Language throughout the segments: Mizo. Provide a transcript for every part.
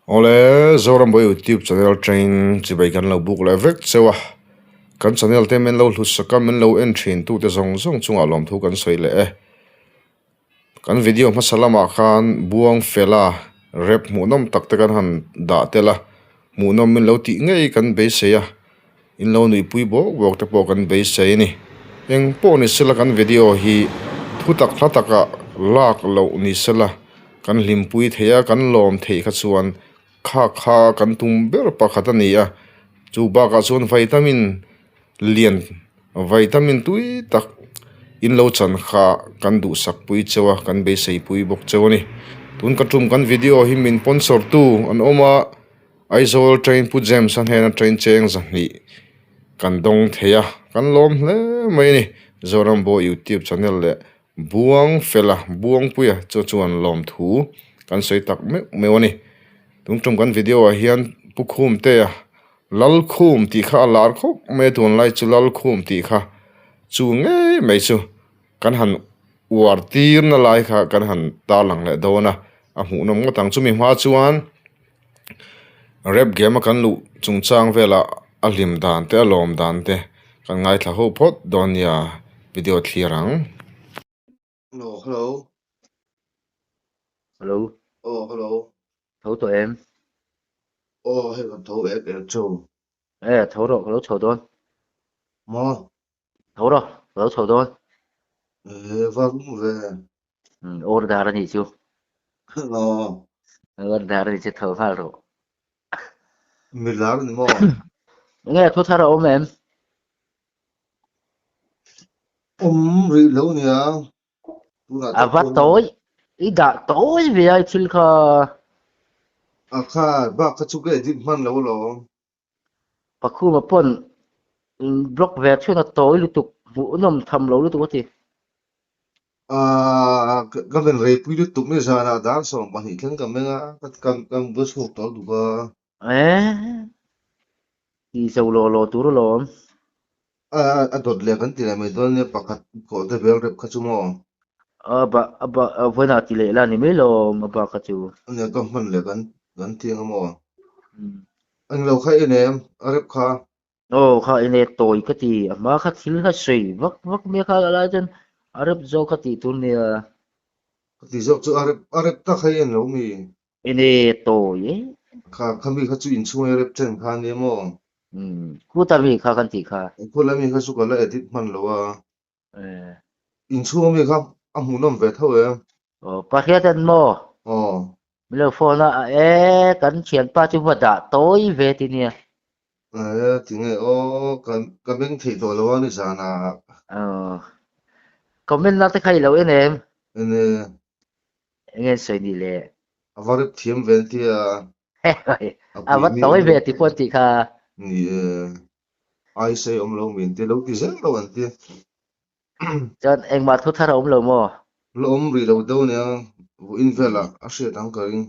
Awle, Zoram Boy YouTube channel atangin chibai kan lo buk leh vek cheu a, kan channel te min lo hlut sak a, min lo en thin tute zawng zawng chungah lawmthu kan sawi leh e. Kan video hmasa lamah khan Buang Fela rap hmuhnawm tak te kan han dah tel a, hmuhnawm min lo tih ngei kan beisei a, in lo nuihpui bawk bawk te pawh kan beisei a ni. Eng pawh ni sela kan video hi thu tak hla taka lak loh ni sela kan hlimpui thei a, kan lawm theih kha chuan kha kha kan tum ber pakhat a ni a, chu bakah chuan vitamin lian vitamin tui tak in lo chan kha kan duhsak pui cheu a kan beisei pui bawk cheu a ni tun ka tum kan video hi min sponsor tu an awm a Aizawl train Pu James a hnena train cheng zahnih kan dawng thei a kan lawm hle mai a ni Zoram Boy YouTube channel leh Buang fela Buangpuia chu chuan lawmthu kan sawi tak meuh meuh a ni tun tum kan video ah hian Pu Khumtea Lalkhum tih kha a lar khawp mai a tunlai chu Lalkhum tih kha chu ngei mai chu kan han uar tir na lai kha kan han tarlang leh dawn a a hmuhnawm ngawt ang chumi hma chuan rap game a kan luh chungchang velah a hlim dan te a lawm dan te kan ngaithla ho phawt dawn nia video thlir ang. Hello hello. Hello. Aw hello. Tho tawh em? Aw hei kan tho ek ek chu. E tho rawh ka lo chho dawn. Maw? Tho rawh ka lo chho dawn. E va rum ve. Um order a nih chu. Aw. Order a nih chu tho nghal rawh. Milar ni maw? Nge thu thar a awm em? Awm rih lo nia. Tunah A tak va chuan tawi i dah tawi ve a i thil kha. A kha bak kha chu ka edit hman lo alawm. Pakhuma pawn block ve chuan a tawi lutuk hmuhnawm tham lo lutuk a ti. Aaa ka men reipui lutuk ni zanah dar 12 thleng ka meng a ka ka va chhuak tawh lutuk a. Eee ti zo law law tur alawm. A a dawt leh kan ti leh mai dawn nia pakhat kawh te bel rep kha chu maw. A ba a ba a vawiinah ti leh la ni mai lawm a ba kha chu. Nia ka hman leh kan kan ti ang maw. Englo kha i nem a rep kha. Aw kha enge tawi ka ti a hma kha thil kha sawi vak vak mai kha a lai chuan a rep zawk kha tih tur nia. Ka ti zawk chu a rep a rep tak kha i en lo mi. Enge tawi e. Kha kha mi kha chu inchhung a rep chen kha nia maw. Umm khuta mi kha kan tih kha. Khuta mi kha chu ka la edit hman lo a. Inchhung ami kha a hmuhnawm ve tho e. Aw Pahriat an maw? Aw. Min lo phone a, e kan thianpa chu va dah tawi ve ti nia. E tinge aw ka ka meng theih tawh lo a ni zanah. Aw. Comment na te kha i lo en em? En e. Enge an sawi ni le? A va rip thiam ve an tia. A va tawi ve ti pawh an tih kha. Ni e. Ai sei awm lo min ti lo ti zel lo an ti. Chuan engmah thu thar a awm lo maw? La awm rih lo deuh nia, vawiin velah a hriat ang ka ring.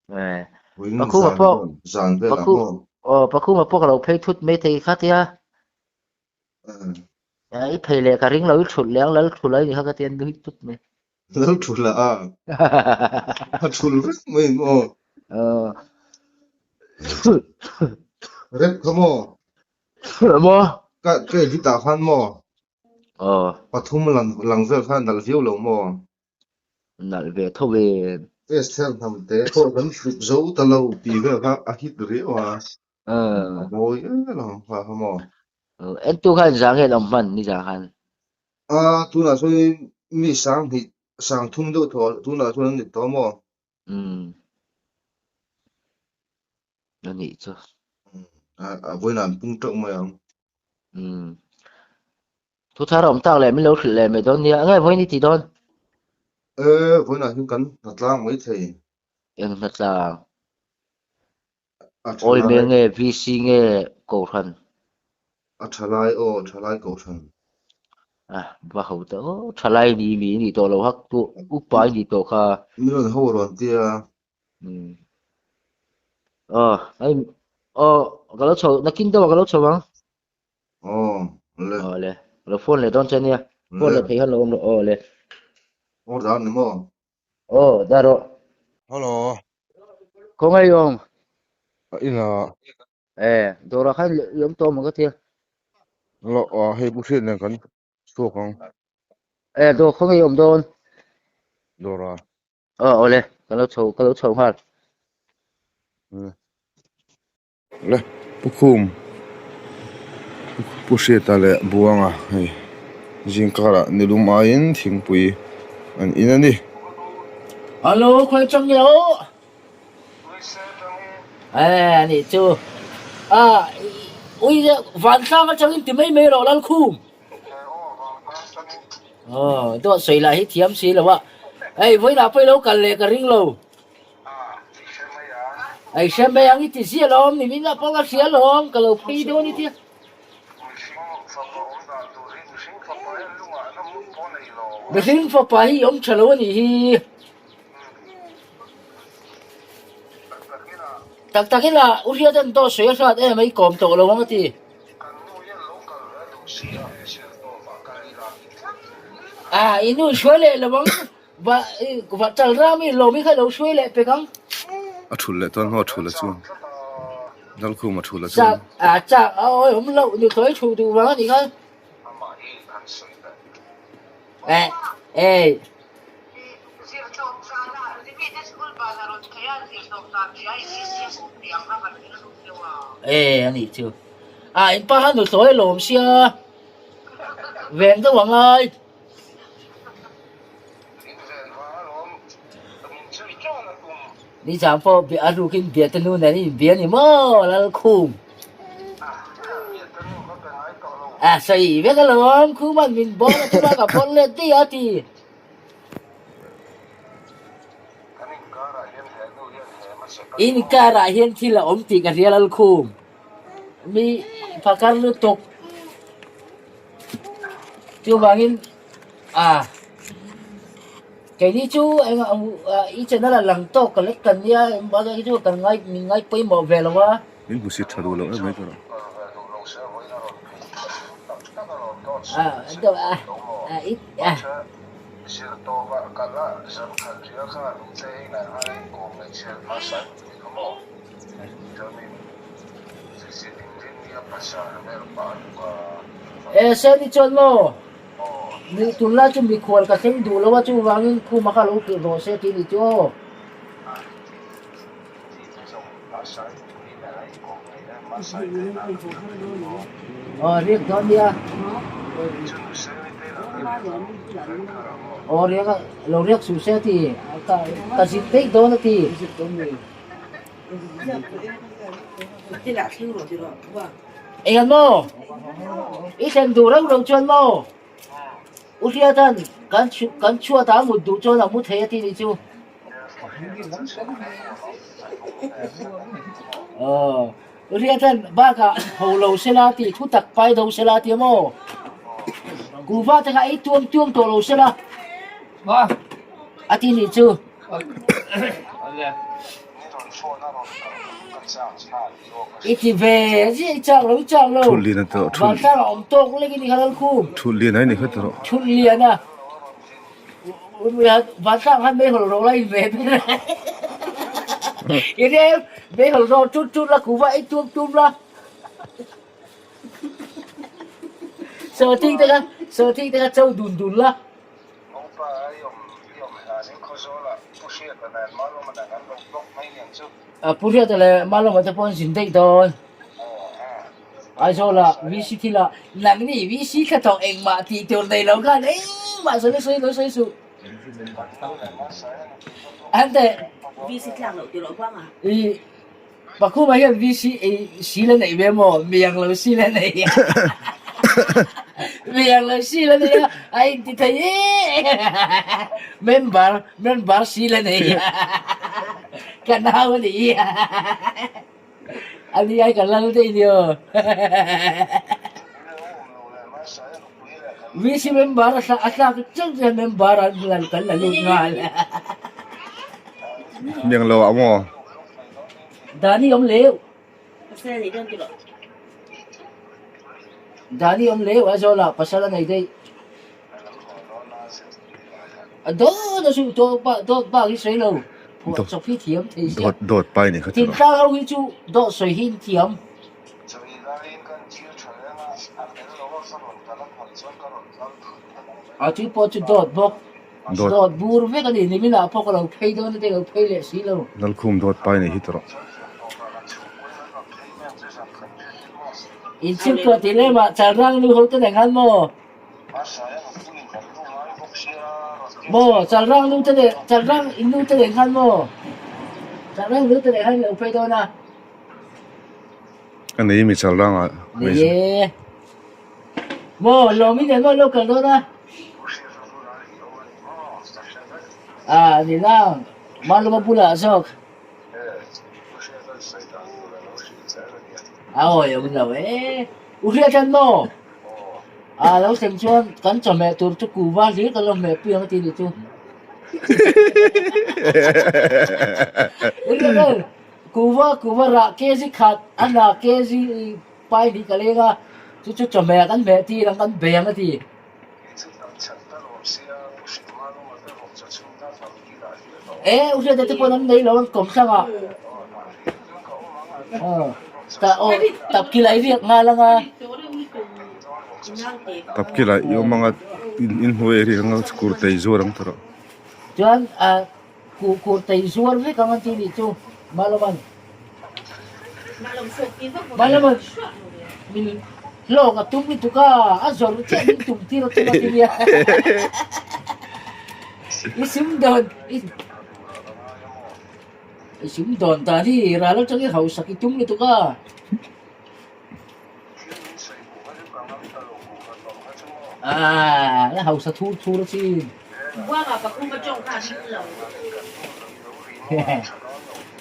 Vawiin Pakhuma zan pawh zan velah Pakhu maw? aw Pakhuma pawh ka lo phei thut mai thei kha tia. I phei leh ka ring lo i thulh leh ang lal thulh a i ni kha ka tia nui tut mai. Lal thulh a a thulh vek mai maw? Aw. Rep kha maw? Maw? Ka ka edit ah khan maw? Aw. Pathum lang lang vel khan nalh viau lo maw? Nalh ve tho ve. Esther hnam te pawh kan tluk zo ta lo tih vel kha a hit riau a. A mawi em ang kha kha maw? Entu khan zang hian awm hman ni zang khan. A tunah chuan mi sang hnih sang thum deuh thaw tunah chuan an ni tawh maw? Umm. A nih chu. A vawiinah an pung teuh mai ang. Umm. Thu thar a awm tak leh min lo hrilh leh mai dawn nia. Enge vawiin i tih dawn? E, vawiinah hian kan hnatlang mai thei. Eng hnatlang? A Awi thalai. mel nge VC nge Kohhran? A thalai aw, thalai Kohhran. A va ho ta aw, thalai ni mi i nih tawh lo hak tu upa i nih tawh kha. Min rawn ho rawn tia. Umm. Aw, hei aw ka lo chho nakin deuh ah ka lo chho ang. Aw, le. Aw le, ka lo phone leh dawn che nia. Phone leh thei khan lo awm rawh aw le. Aw dar ni maw? Aw, dar rawh. Hello. Khawngaih awm. A inah. E, dawrah khan i awm tawh maw ka tia. Lo, a hei pu hriat nen kan chhuak ang. E, dawr khaw nge i awm dawn? Dawrah. Aw, awle, ka lo chho, ka lo chho nghal. Le, Pu Khum, Pu Hriata leh Buanga hei zingkarah nilum aiin thingpui an in a ni. Hello, khawi atang nge aw? Eh, anih chu. Ah, ui vantlang atangin ti mai mai rawh Lalkhum. Aw, dawt sawi lah hi thiam si lo a. Hei, vawiinah pawh i lo kal leh ka ring lo. Ei hre mai ang i ti ziah lawm, ni min ah pawh ka hria lawm, ka lo phei dawn i tia. Mihring fapa hi i awm tha lo a nih hi. Tak tak ila u Hriatan dawt sawi a hrat em a i kawm tawh lo ang a ti. A i nu hruai leh lo ang. Va va chal ram i lawm i kha lo hruai leh pek ang. A thul leh tawn hmaw a thul a chuan Lalkhum a thul a chuan. Chak a chak a awi awm loh nuthlawi thu duh vang a nih kha. Eh eh. Eh a nih chu. A in pa kha nuthlawi a lawm sia veng deuh a ngai. Nizan pawh a rukin Biatanu nen in inbia ni maw Lalkhum? A sawi vek alawm, Khuman min bawl a tum a ka bawl let daih a ti. Inkarah hian thil a awm tih ka hria Lalkhum. Mi phakar lutuk. Chuvangin ah keini chu eng i channel a lang tawk ka lek kan nia engmah hi chu kan ngai min ngai pawimawh ve lo a. Min hmu si tha duh loh em mai tawh. E Seni chuan maw mi tunlai chu mikhual ka thleng duh lo a chuvangin khuma kha lo hrilh rawh se tih a nih chu aw. Aw riak dawn nia. Aw riak a lo riak suh se a ti ka zin daih dawn a ti. Engah maw? I thlen duh reuh reuh chuan maw? U Hriatan kan kan chhuat ah a mut duh chuan a mu thei a ti nih chu. Aw, U Hriatan bakah ho lo sela tih thu tak pai do sela a ti a maw? Kuhva te kha ei tuam tuam tawh lo sela a ti nih chu. I ti ve ziah i chak lo i chak lo. Thut lian a tawh thut. Vantlang a awm tawk lek in i khalal khum. Thut lian ai ni kha tawh. Thut lian a. Vantlang khan meihawl rawh la in ve ber. I rel meihawl rawh tut tut la kuhva ei tum tum la. Sawhthing te kha sawhthing te kha cho dun dun la. Pu Hriata leh Malawma te pawh an zin daih dawn. Aizawlah VC thilah nangni VC thla tawh engmah tih tur nei lo khan engmah sawi sawi lo sawi suh. An teh. VC tlak loh tih loh vang a. I Pakhuma hian VC ei sil a neih ve maw? Mi ang lo sil a nei a. Mi ang lo sil a nei a, a inti thei e. Member, member sil a nei a. Ka nau a ni. A ni ai ka lal daih ni aw. VC member a thlak chiang chiang member an lal kan la lut nghal. Miang lo ah maw? Dani awm leu. Pasal a nei dawn tilo. Dani awm leu Aizawl ah pasal a nei daih. A dawt a su dawt bak hi sawi lo. Phuah chawp hi thiam thei sia. Dawt dawt pai ni kha chu. Thingtlang ho hi chu dawt sawi hi in thiam. A chu pawh chu dawt bawk. Dawt bur vek a ni. Niminah pawh ka lo phei dawn a te lo phei leh si lo. Lalkhum dawt pai ni hi tawrh. In chhungkaw tih lemah Chalrang nu ho te nen khan maw? Maw Chalrang nu te leh Chalrang in nu te nen khan maw? Chalrang nu te nen khan lo phei dawn a. A nei mi Chalrang ah. Nei e. Maw Lawmi nen maw lo kal dawn a. Ah ni nang Maluma bulah zawk. A awi awm lo e. U hriat maw? A lo thleng chuan kan chawhmeh tur chu kuhva hlir kan lo hmeh pui ang a ti nih chu. U hriat em? Kuhva kuhva rah kg khat a hna kg pai hnih ka leng a, chu chu chawhmeh ah kan hmeh tir ang kan bei ang a ti. E u hriat te pawh an nei lo an kawm thlang a. Aw ta aw tap kilai riak nghal ang a. Tap kilai i awm ang a in hnuai a riak ang a kur tei zuar ang tawrh. Chuan a kur tei zuar vek ang an tih nih chu Malaman. Malaman min hlawk a tum lutuk a, a zawrh chiah min tum tir a tum a ti nia. I sum dawn i i sum dawn dan hi ral atangin hausak i tum lutuk a. Aaa, la hausa thur thur a chin.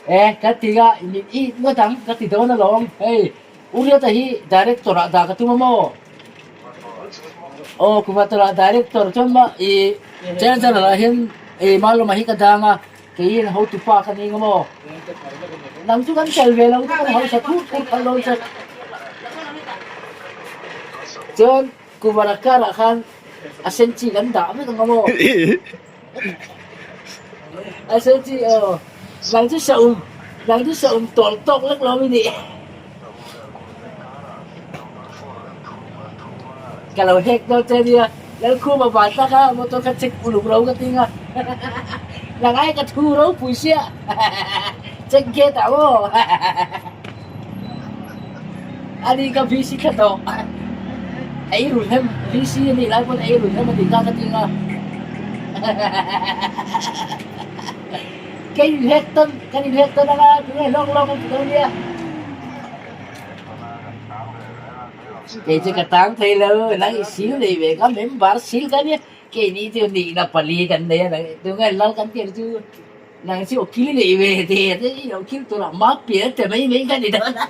E, ka ti a, min i ngawt ang, ka ti dawn alawm. Hei, U Riata hi director ah dah ka tum a maw? Aw, Kumator ah director chuan mah i general ah hian i Malawma hi ka dang a, keiin hotupa ka ning a maw? Nang chu kan tel ve lo chu kan hausa thur thur phal dawn che. Chuan Kumara karah khan a sen chi kan dah vek ang a maw? A sen chi aw. Nang chu saum, nang chu saum tawl tawk lek lo mi nih. Ka lo hek dawn che nia, Lalkhuma van tak a motor kha check uluk ro ka ting a, nang ai ka thu ropui sia, check gate ah maw ani ka VC thla tawh, ei run hem VC a nih lai pawn ei run hem a tih kha ka ting a, ka inhek tawn kan inhek tawn anga tunge hlawk hlawk an ti dawn nia. Kei chu ka tang thei lo, nang i sil nei ve kha member sil ka nia, keini chu nihna pali kan nei a, nang tunge lal kan tir chu nang chu ukil nei ve te te i lo kil tur ah map pian te mai mai ka ni dawn a.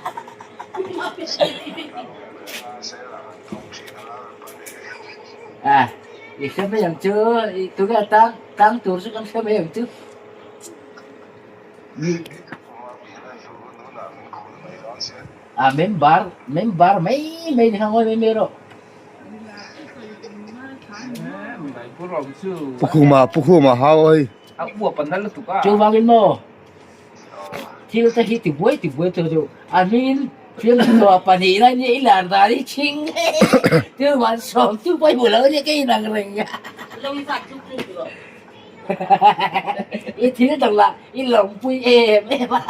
A i hre mai ang chu, tunge tang tang tur chu kan hre mai ang chu. A member member mai mai ni kha ngawi mai mai rawh. Pukhuma Pukhuma hau hei. Chuvangin maw thil te hi tibuai tibuai tur chu a hmingin thil tuah pahnih lai nia i lar dan hi chhing tuman sawm tu pawh i hmu lo ania ka inang reng a. I thil dang lah i lawmpui em em a.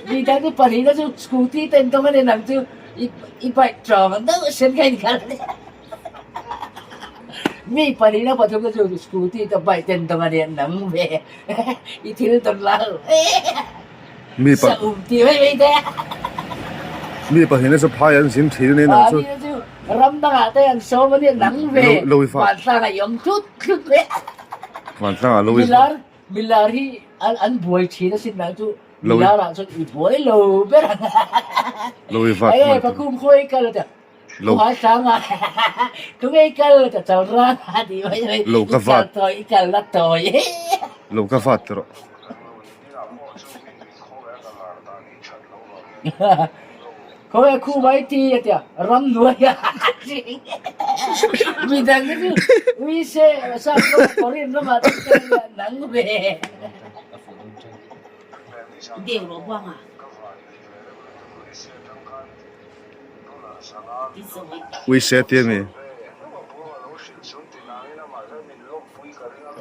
Mi dang chu pahnihna chu scooty ten tawng a ni nang chu i i bike tawng ang deuh sen kha inkhalh a nia. Mi pahnihna pathumna chu scooty te bike ten tawng a nia nang ve i thil tawn la Mi pa sa um ti mai mai te a. Mi pahnihna chu phai an zin thin a ni nang chu. Mahni chu ram dangah te an sawm a nia nang ve Lo i fa. Vantlangah i awm tlut tlut ve. Vantlangah lo i fa. Milar Milar hi an an buai thin asin nang chu milar ah chuan i buai lo ber ang Lo i vat Enge pakum khawi kal a tia Lo Khuai hrang ah tunge i kal a tia chal rang ah ti mai mai Lo ka i kal vat tawi i kal na tawi Lo ka vat rawh. Khawi khu mai ti a tia ramhnuai ah midang te chu ui se sap ram korean ramah te chuan nang ve. Deu rawh buanga. I zawi. Uise ti a mi.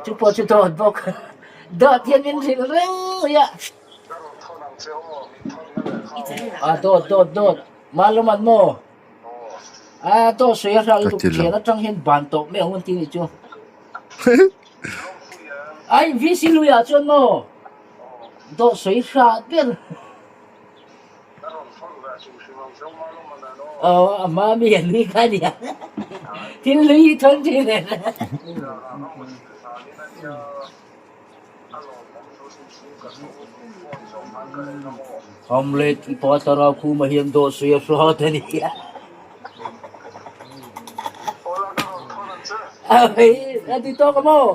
Chu pawh chu dawt bawk. Dawt hian min hrilh reng mai a. A dawt dawt dawt. Malawm an maw? A dawt sawi a hral lutuk thian atang hian ban tawh mai ang ti ni chu. Ai VC luiah chuan maw? Dawt sawi hrat ber. Aw a hma mi a nui kha nia. Thil hlui hi thawn thin e. Hamlet i pa thlarau khumah hian dawt sawi a hrat a nia. A ti tawk a maw?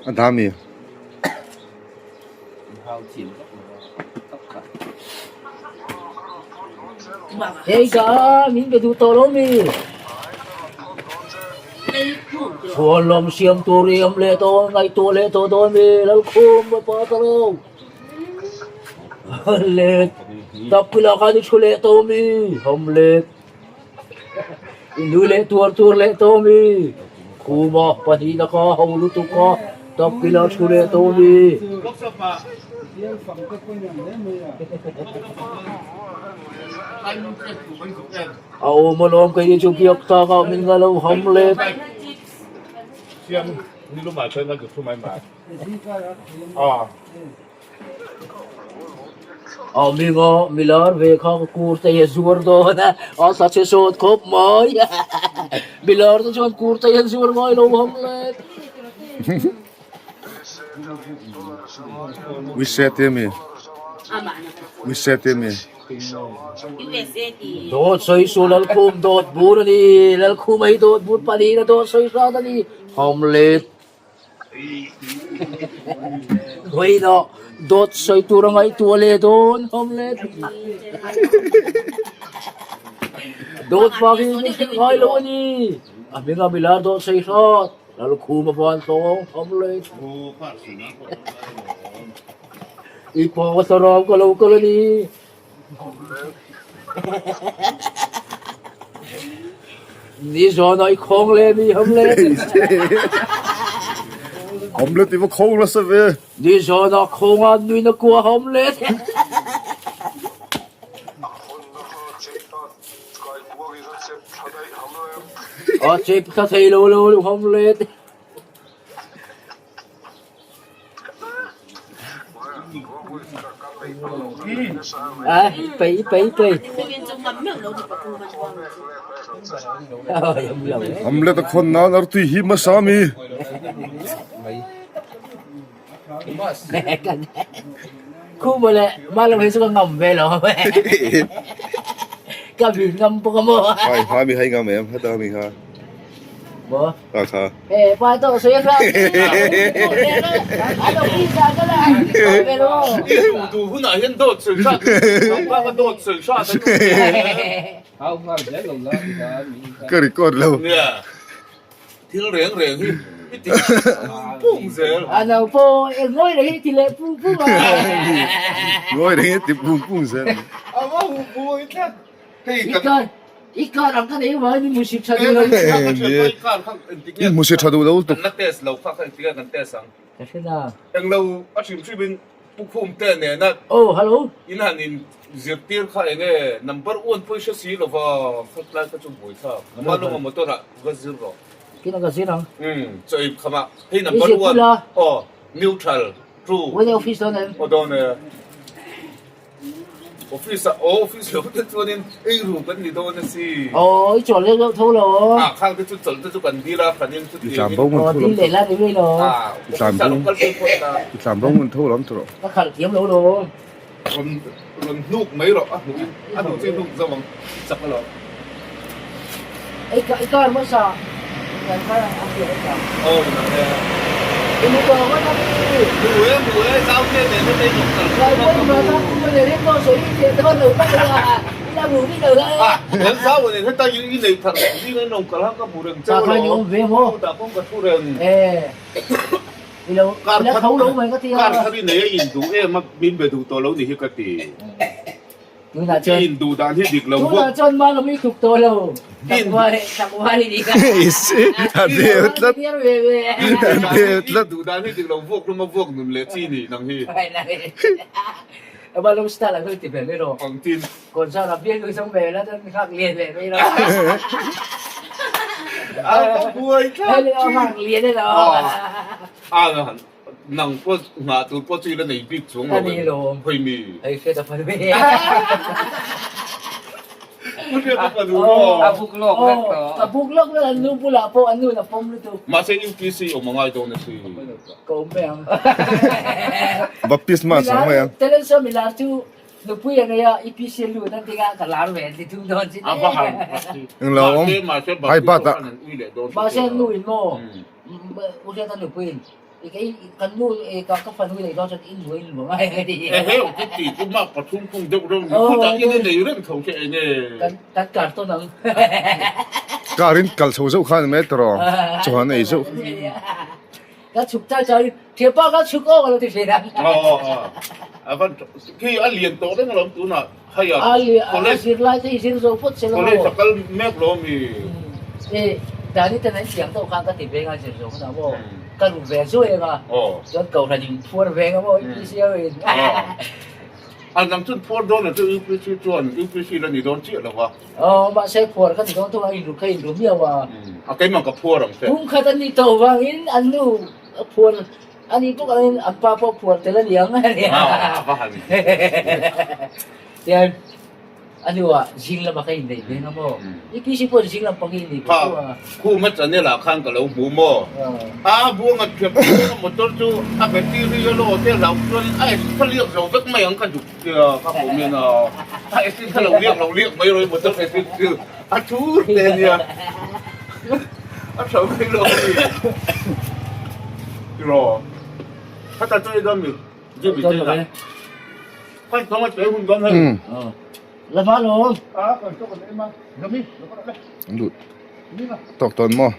A dah mi. Hei ka min be duh tawh lo mi. Chhuanlam siam tur i awm leh tawh ngaihtuah leh tawh dawn mi Lalkhum pa ta lo. Let tak kila khan i thu leh tawh mi Hamlet. Innu leh tuar tur leh tawh mi Khuma pahnihna kha ho lutuk a tap kila thu leh tawh mi. A awm alawm kei ni chu biak tak ah min nga lo ham let. A minga milar ve kha ka kur te hi a zuar dawn a, a sa che sawt khawp mai. Milar te chuan kur te hi an zuar ngai lo ham let. Wise te mi? Wise te mi? Dawt sawi su Lalkhum dawt bur a ni, Lalkhum a hi dawt bur pahnih na dawt sawi hrat a ni. Hamlet. Vawiinah dawt sawi tur a ngaihtuah leh dawn Hamlet. Dawt vang hi min hrilh ngai lo a ni. A hminga milar dawt sawi hrat Lalkhum a van hlawng Hamlet. I pawng a saram ka lo kal a ni. Ni zawn ah i khawng le mi Hamlet. Hamlet i va khawng nasa ve. Ni zawn ah khawng ah nui na kua Hamlet. A chep thla thei lo lo Hamlet. Pei pei pei. Hamlet a khawn nan artui hi hmasa mi. Khu mawle mah lo hi chu ka ngam ve lo ka bi ngam bawk a maw. Hai ha mi hai ngam em heta mi ha. Maw. Ta kha. Eh pa to soi ra. Ano pizza ka la. Ve lo. Du hun ah hian dawt sawi hrat pa ka dawt sawi hrat Ka record lo. Nia. Thil reng reng hi i ti pung pung zel. A no pawh e ngawi reng hi ti leh pung pung a. Ngawi reng hi ti pung pung zel. A va hu pui tlat. Hei I kar i kar ang ka nei vangin i hmusit tha duh lo. I hmusit tha duh lo lutuk. Kan la test lo kha kha engtikah kan test ang. Ka hre na. Englo a hrim hrim in Pu Khum te nena Oh hello. In han in zirtir kha enge number one pawh i hre si lova khatlai kha chu buai thlak. Ama lawng a motor ah va zir rawh. Kina ka zir ang. Umm chaw ip kham ah hei number one aw neutral true. Where the office dawn em? Aw dawn e. Office ah aw office lo te chuanin ei ru kan ni dawn a si. Aw i chawl leh deuh tho lo. Ah khang te chu chawlh te chu kan dil a kan in chu I tlan bo ngun tho lam leh la ni mai lo. Ah office ah lo kal phei phawt la. I tlan bo ngun tho lam tawh rawh. Ka khalh thiam lo lo. Rawn rawn hnuk mai rawh a hnuh in a hnuh chu i hnuk zo ang i chak alawm. I i car hmasa kan kha a hriat a chang. Aw in ang e. I mu tawh ngawt a mi. Mu e mu e zau te nen te te in awm kal Lai pawh i hma ta mu le rin pawh sawi i thiam dawn lo tak a. ka hmu bik lo A, kan zau nen heta i nei thar leh zing an rawn kal a ka hmu reng cheu lo. Chutah pawh ka thu reng. Kar khat kar thar i nei a in duh em a min be duh tawh lo ni hi ka ti. I in duh dan hi dik lo bawk. Tunah chuan ma lam i tluk tawh lo. A deu tlat. A deu tlat. I duh dan hi dik lo vuak hlum a vuak nun leh chi ni nang hi. Ema lung style ang ti ve mai rawh. Ang tin. Concert a biak nui song ve la chuan nghak lian leh mai rawh. A va buai tlat chi. Nghak lian e lo. A nang pawh nghah tur pawh chu i la nei bik chuang lo em? Hawi mi. Hei hriat a fanu e. Pu hriat a fanu maw? A buk lawk vek tawh. A buk lawk vek an nu bulah pawh an nu in a pawm lutuk. Mahse UPC awm a ngai dawn a si. Ka awm mai ang. Baptist mas ang mai ang. Talent show milar chu nupui a nei a EPC a lut an ti kha ka lar ve an ti thung dawn chin. A va han. Englo awm. Mahse Hai Baptist bat a. khan an ui leh dawn. Mahse nu in maw u hriat a nupui in i kan nu ka ka fanu nei dawn chuan in nuai in luang a ti. Ehe u chu ti chu mak pathum khung deuh reuh ni khutah in a nei reng tho che enge. Kan kan kar tawn ang. Car in kal chho zeuh khan mai tawh chuan ei zeuh. Ka chhuk chai chai thianpa ka chhuk aw ka lo ti thin a. Aw aw a van khi a lian tawh reng alawm tunah hei a college zir lai te i zir zo phawt se la maw. College a kal mek lo mi. E dani ten an chiang tawh khan ka ti veng a zir zo hunah maw ka ru ve zuai ang a chuan kohhran in phuar veng a maw i ti sia in. A nang chuan phuar dawn a chu UPC chuan UPC la ni dawn chiah lo va. Aw mahse phuar ka ti dawn thung a in ru kha in ru miau a. A keimah ka phuar ang che. Kum khat a ni tawh vangin an nu a phuar a nih bawk angin an pa pawh phuar tel a ni ang a nia. A va han. Tian a hnuah zing lama ka inneih ve nga maw? I PC pawh zing lam pang i inneih ve chu a. Khuma channel ah khan ka lo hmu maw? A buanga thiam buanga motor chu a battery a lo te hlau chuan a acid kha liak zo vek mai ang ka duk tia ka comment a. A acid kha lo liak lo liak mai rawh i motor acid chu a thur te ania. A tha mai lo a ni. Tiraw? Khata chu i dawn mi? Jimmy te inah. Khan thawng a che hun dawn hei. La hma lo. A kan chu kan em a. Jimmy, lo kal le. An duh tawk tawn maw?